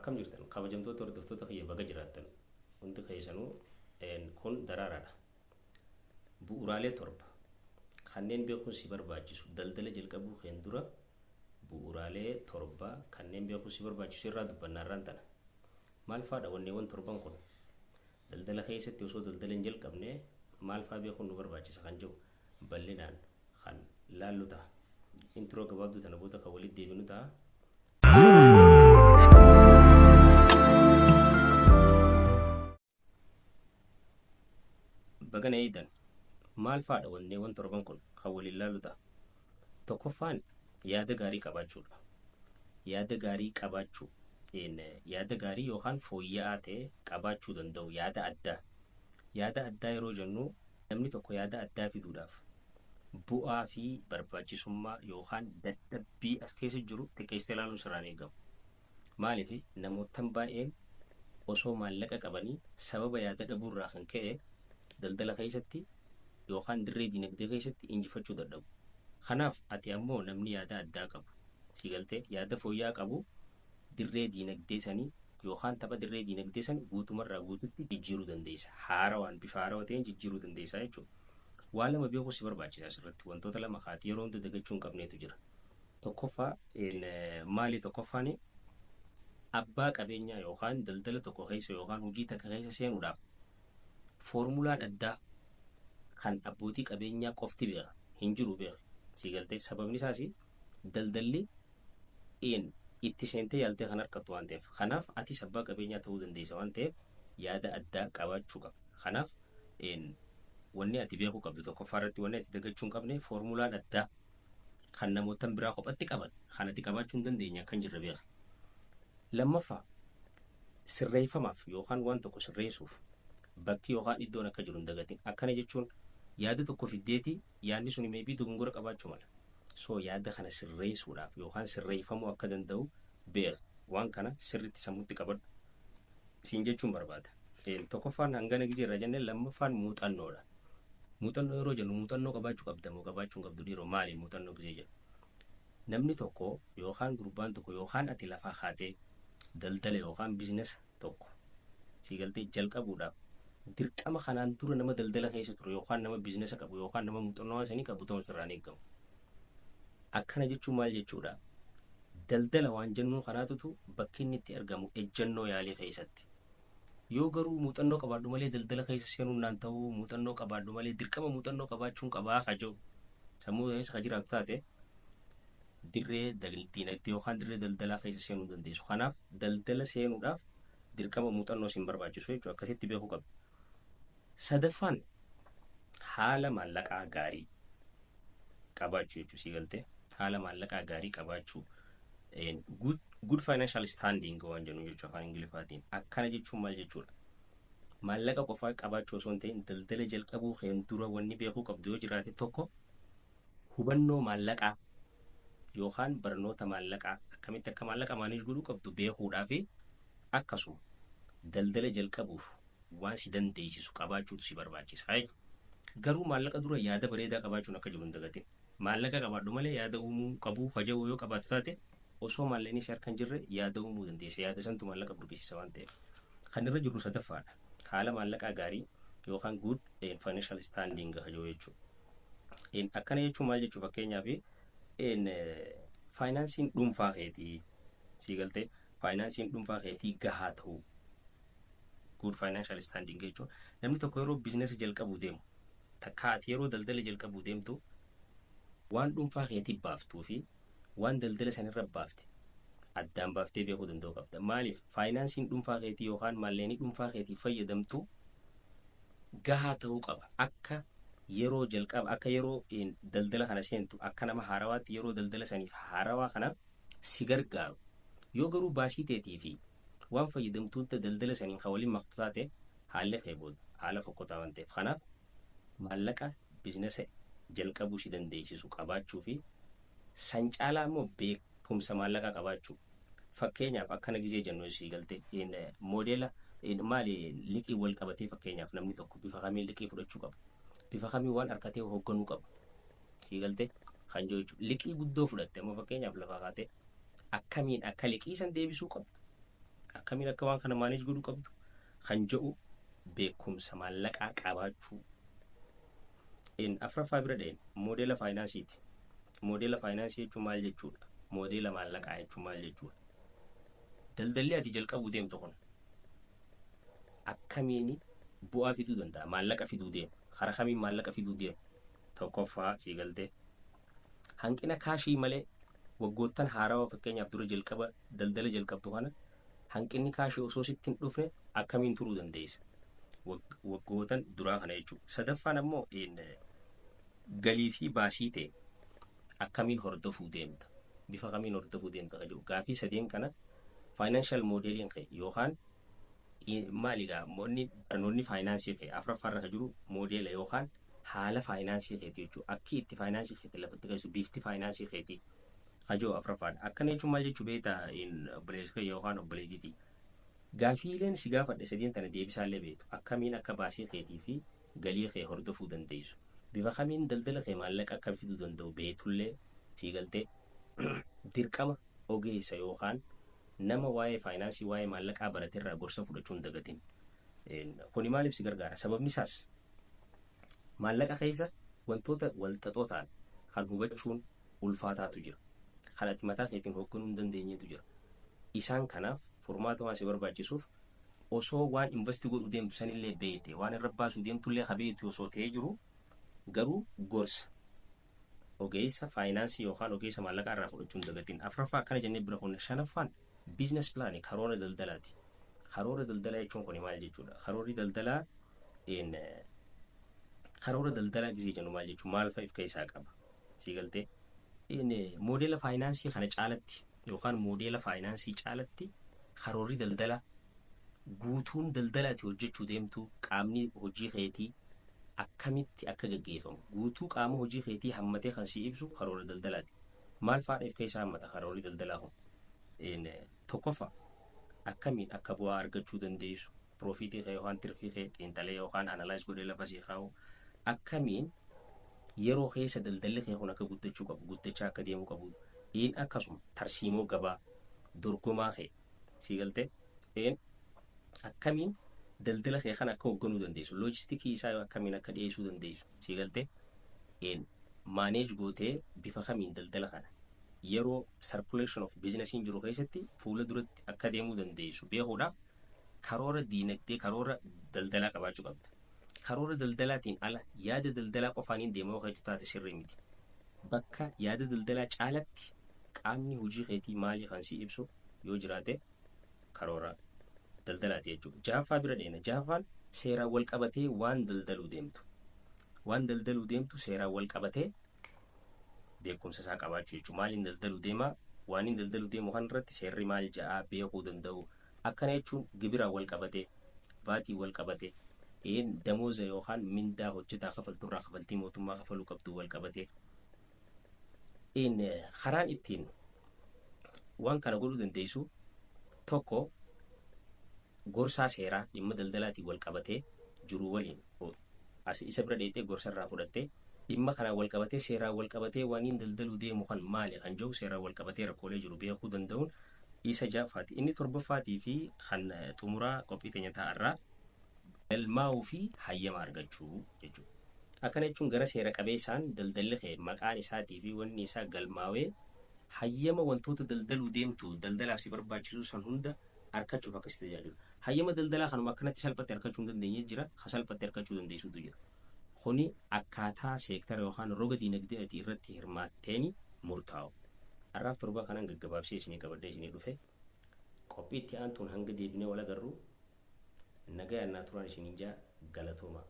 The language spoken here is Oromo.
Akkam jirtan kabajamtoota hordoftoota kiyya, baga jiraattan hundi keessanuu. Kun daraaraadha. Bu'uuraalee torba kanneen beekuun si barbaachisu, daldala jalqabuu keen dura bu'uuraalee torba kanneen beekuun si barbaachisu irraa dubbannaa irraan tana. Maal faadha wanneewwan torban kun? Daldala keessatti osoo daldala hin jalqabne maal faa beekuun nu barbaachisa kan jiru bal'inaan kan laallu ta'a. Intro gabaabduu tana booda kan walitti deebinu ta'a. Baga na eegdan. Maal faadha wanneewwan torban kun kan waliin laallu ta'a. Tokkoffaan yaada gaarii qabaachuudha. Yaada gaarii qabaachuu, yaada gaarii yookaan fooyya'aa ta'e qabaachuu danda'u, yaada addaa. Yaada addaa yeroo jennu, namni tokko yaada addaa fiduudhaaf bu'aa fi barbaachisummaa yookaan dadhabbii as keessa jiru xiqqeessitee ilaaluun sirraan eegamu. Maaliif? Namoottan baay'een osoo maallaqa qabanii sababa yaada dhabuurraa kan ka'e daldala keessatti yookaan dirree dinagdee keessatti injifachuu dadhabu. Kanaaf ati ammoo namni yaada addaa qabu, si galtee, yaada fooyya'aa qabu, dirree dinagdee sanii yookaan tapha dirree dinagdee sanii guutumarraa guututti jijjiiruu dandeessa. Haarawaan, bifa haarawaa ta'een jijjiiruu dandeessa jechuudha. Waa lama beekuu si barbaachisa asirratti. Wantoota lama kaati yeroo hunda dagachuu hin qabneetu jira. Tokkoffaa maali? Tokkoffaan abbaa qabeenyaa yookaan daldala tokko keessa yookaan hojii takka keessa seenuudhaaf foormulaan addaa kan abbootii qabeenyaa qofti beeka hin jiru, beeka. Si galtee? Sababni isaas daldalli itti seentee yaaltee kan argattu waan ta'eef. Kanaaf atis abbaa qabeenyaa ta'uu dandeessa waan ta'eef yaada addaa qabaachuu qaba. Kanaaf wanni ati beekuu qabdu, tokkoffaa irratti wanni ati dagachuu hin qabne, foormulaan addaa kan namootan biraa kophatti qaban kan ati qabaachuu hin dandeenye akkan jirre beeka. Lammaffaa, sirreeffamaaf yookaan waan tokko sirreessuuf bakki yookaan iddoon akka jiru hin dagatin. Akkana jechuun yaada tokko fiddeeti yaadni sun maybe dogongora qabaachuu mala. So yaada kana sirreessuudhaaf yookaan sirreeffamuu akka danda'u beeka. Waan kana sirriitti sammuutti qabadhu siin jechuun barbaada. Tokkoffaan hangana gizee irraa jennee, lammaffaan muuxannoodha. Muuxannoo yeroo jennu, muuxannoo qabaachuu qabda moo qabaachuu hin qabdu dhiiroo? Maali muuxannoo gizee jedhu? Namni tokko yookaan gurbaan tokko yookaan ati lafaa kaatee daldala yookaan business tokko, si galtee, jalqabuudhaaf dirqama kanaan dura nama daldala keessa ture yookaan nama business qabu yookaan nama muuxannoo waan sanii qabu ta'uun sirraan eegamu. Akkana jechuun maal jechuudha? Daldala waan jennuun kanaatutu bakki inni itti argamu ejjennoo yaalii keessatti. Yoo garuu muuxannoo qabaadhu malee daldala keessa seenuun naan ta'uu, muuxannoo qabaadhu malee, dirqama muuxannoo qabaachuun qabaa kajoo sammuu keessa ka jiraatu taate, dirree dinagdee yookaan dirree daldalaa keessa seenuu dandeessu. Kanaaf daldala seenuudhaaf dirqama muuxannoo siin barbaachisu jechuudha. Akkasitti beekuu qabda. Sadaffaan haala maallaqaa gaarii qabaachuu jechuudha. Si galtee? Haala maallaqaa gaarii qabaachuu. Good financial standing waan jennu jechuudha afaan Ingiliffaatiin. Akkana jechuun maal jechuudha? Maallaqa qofaa qabaachuu osoo hin ta'in, daldala jalqabuu keen dura wanni beekuu qabdu yoo jiraate, tokko hubannoo maallaqaa yookaan barnoota maallaqaa, akkamitti akka maallaqa manage godhuu qabdu beekuudhaa fi akkasuma daldala jalqabuuf waan si dandeessisu qabaachuutu si barbaachisa. Garuu maallaqa dura yaada bareedaa qabaachuun akka jiru hin dagatin. Maallaqa qabaadhu malee yaada uumuu qabuu haja'uu yoo qabaattu taate, osoo maallaqni si harka hin jirre yaada uumuu dandeessa. Yaada santu maallaqa burqisiisa waan ta'eef. Kan irra jirru sadaffaadha. Haala maallaqaa gaarii yookaan good financial standing haja'u jechuudha. Akkana jechuun maal jechuu? Fakkeenyaaf faayinaansiin dhuunfaa keetii, sii galtee, faayinaansiin dhuunfaa keetii gahaa ta'uu, good financial standing jechuun namni tokko yeroo business jalqabuu deemu, takka ati yeroo daldala jalqabuu deemtu, waan dhuunfaa keetii baaftuu fi waan daldala sanirra baafte addaan baaftee beekuu danda'uu qabda. Maaliif? Faayinaansiin dhuunfaa keetii yookaan maallaqni dhuunfaa keetii fayyadamtu gahaa ta'uu qaba. Akka yeroo jalqaba, akka yeroo daldala kana seentu, akka nama haarawaatti yeroo daldala saniif haarawaa kana si gargaaru. Yoo garuu baasii teetii fi waan fayyadamtuutta daldala saniin kan waliin maktu taate, haalli kee booda haala fokkotaa waan ta'eef. Kanaaf maallaqa business jalqabuu si dandeessisu qabaachuu fi san caalaa immoo beekumsa maallaqaa qabaachuu. Fakkeenyaaf akkana gizee jennu, si galte, moodeela maali, liqii wal qabatee, fakkeenyaaf namni tokko bifa kamiin liqii fudhachuu qaba? Bifa kamiin waan harkatee hoogganuu qaba? Si galte kan jiru jechuudha. Liqii guddoo fudhatte amma fakkeenyaaf lafaa kaatee akkamiin akka liqii san deebisuu qabdu? Akkamiin akka waan kana manage godhuu qabdu kan jedhu beekumsa maallaqaa qabaachuu. Afuraffaa bira dha'een moodeela faayinaansiiti. Moodeela faayinaansii jechuun maal jechuudha? Moodeela maallaqaa jechuun maal jechuudha? Daldalli ati jalqabuu deemtu kun akkamiin bu'aa fiduu danda'a? Maallaqa fiduu deema. Karaa kamiin maallaqa fiduu deema? Tokkoffaa, sii galtee, hanqina kaashii malee waggoottan haarawaa, fakkeenyaaf dura jalqaba daldala jalqabdu kana, hanqinni kaashii osoo sitti hin dhufne akkamiin turuu dandeessa? Waggootan duraa kana jechuudha. Sadaffaan ammoo galii fi baasii ta'e akkamiin hordofuu deemta? Bifa kamiin hordofuu deemta kan jedhu gaafii sadeen kana financial modeliin ka'e yookaan maaligaa barnoonni faayinaansii ka'e afuraffaarra kan jiru moodeela yookaan haala faayinaansii keetii jechuudha. Akki itti faayinaansii keetii lafatti keessu, bifti faayinaansii keetii hajoo afuraffaadha. Akkana jechuun maal jechuu beektaa, obboleessa kee yookaan obboleettiitii? Gaafiileen si gaafadhe sadeen tana deebisaallee beektu, akkamiin akka baasii keetii fi galii kee hordofuu dandeessu, bifa kamiin daldala kee maallaqa akka fiduu danda'u beetullee, sii galtee, dirqama ogeessa yookaan nama waa'ee faayinaansii, waa'ee maallaqaa barateerraa gorsa fudhachuu hin dagatin. Kuni maaliif si gargaara? Sababni isaas maallaqa keessa wantoota walxaxoo ta'an kan hubachuun ulfaataatu jira. Kan ati mataa keetiin hoogganuu hin dandeenyetu jira. Isaan kanaaf furmaata waan si barbaachisuuf, osoo waan invest godhuu deemtu sanillee beekte, waan irra baasuu deemtullee ka beektu osoo ta'ee jiru, garuu gorsa ogeessa faayinaansii yookaan ogeessa maallaqaa irraa fudhachuu hin dagatin. Afuraffaa akkana jennee bira kunne. Shanaffaan business plan, karoora daldalaati. Karoora daldalaa jechuun kun maal jechuudha? Karoorri daldalaa, karoora daldalaa gisee jennu maal jechuudha? Maal fa'a of keessaa qaba? Sii galtee, moodeela faayinaansii kana caalatti yookaan moodeela faayinaansii caalatti karoorri daldalaa guutuun daldala ati hojjechuu deemtu, qaamni hojii keetii akkamitti akka gaggeeffamu guutuu qaama hojii keetii hammatee kan si ibsu karoora daldalaati. Maal fa'aadha of keessaa hammata karoorri daldalaa kun? Tokkoffaa, akkamiin akka bu'aa argachuu dandeessu, profitii kee yookaan tirfii kee xiinxalee yookaan analyze godhee lafa sii kaa'u, akkamiin yeroo keessa daldalli kee kun akka guddachuu qabu, guddachaa akka deemuu qabu, akkasuma tarsiimoo gabaa dorgomaa kee, sii galtee, akkamiin daldala kee kana akka hoogganuu dandeessu, loojistikii isaa akkamiin akka dhiyeessuu dandeessu, sii galtee, manage gootee bifa kamiin daldala kana yeroo circulation of businessiin jiru keessatti fuula duratti akka deemuu dandeessu beekuudhaaf karoora diinagdee, karoora daldalaa qabaachuu qabda. Karoora daldalaatiin ala yaada daldalaa qofaaniin deemaa yoo taate sirrii miti. Bakka yaada daldalaa caalatti qaamni hojii keetii maalii kan si ibsu yoo jiraate karoora daldalaati jechuudha. Jahaffaa bira dheena. Jahaffaan seeraan wal qabatee waan daldaluu deemtu. Waan daldaluu deemtu seeraan wal qabatee beekumsa isaa qabaachuu jechuudha. Maaliin daldaluu deemaa? Waan hin daldaluu deemu kan irratti seerri maal ja'aa beekuu danda'u. Akkana jechuun gibiraan wal qabatee, vaatii wal qabatee, damooza yookaan mindaa hojjetaa kafalturraa kafaltii mootummaa kafaluu qabdu wal qabatee. Karaan ittiin waan kana godhuu dandeessu tokko gorsaa seeraa dhimma daldalaatiin wal qabatee jiru waliin as isa bira dheetee gorsa irraa fudhattee, dhimma kanaan wal qabatee, seeraan wal qabatee waan inni daldaluu deemu kan maali kan jiru, seeraan wal qabatee rakkoolee jiru beekuu danda'uun isa ja'affaati. Inni torbaffaatii fi kan xumuraa qophii teenya ta'arraa galmaa'uu fi hayyama argachuu jechuudha. Akkana jechuun gara seera qabeessaan daldalli kee maqaan isaatii fi wanni isaa galmaawee hayyama wantoota daldaluu deemtu daldalaaf si barbaachisu san hunda argachuuf akkasi tajaajilu. Hayyama daldalaa kanuma akkanatti salphatti argachuu hin dandeenye jira, ka salphatti argachuu dandeessutu jira. Kuni akkaataa seektara yookaan roga diinagdee ati irratti hirmaatteeni murtaa'u. Har'aaf torba kanaan gaggabaabsee isinii qabadhee isinii dhufe. Qophii itti aantuun hanga deebinee wal agarru nagayaan naa turaan isiniin jaa, galatooma.